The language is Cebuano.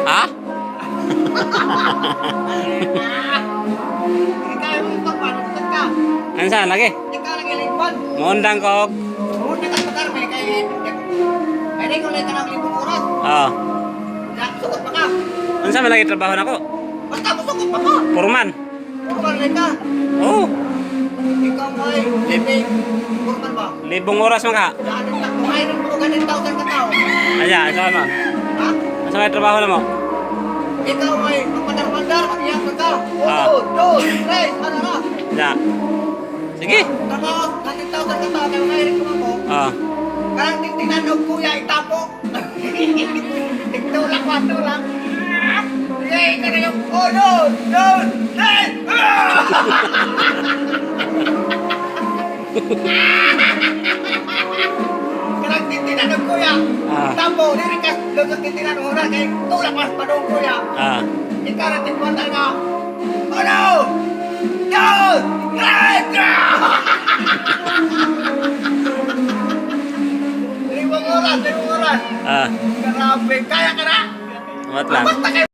Ha? Ikaw yung pagpano ka. Ano saan lagi? Ikaw lang ilipon. Muundang ko og. Una ka sa karme kay ay di ko lang kanang 1,000 oras. Ah. Ya, sukot pa ka. Unsa man lagi trabaho nako? Basta musukot pa ka. Purman. Purman lang ka. Oh, Ikaw mo ay living. Purman ba? 1,000 oras man ka. Daan lang kung ayaw mo ganin thousand ka tao. Aya, asa man? Ha? Unsa may trabaho namo? Ikaw ay magpandar-pandar, mag-iyak ka. Ah. Uno, dos, tres, ano na? Ya. Sige. Trabaho, 100,000 ka tao, kaya ngayon ko ako. Ah. Karang tintinan og kuya itapo. Tigtulak, watulak. Sige, ikaw na yung uno, dos, tres! Ah! Karang tintinan og kuya. Ah. Tapo, diri ka lusot tintinan og oras kay tulak mas padung kuya. Ah. Ikaw na tigwatan nga. Uno, dos, tres! Ah! 1,000 oras, 1,000 oras. Ah. Grabe, kaya ka na? Wat lang. Basta kayo.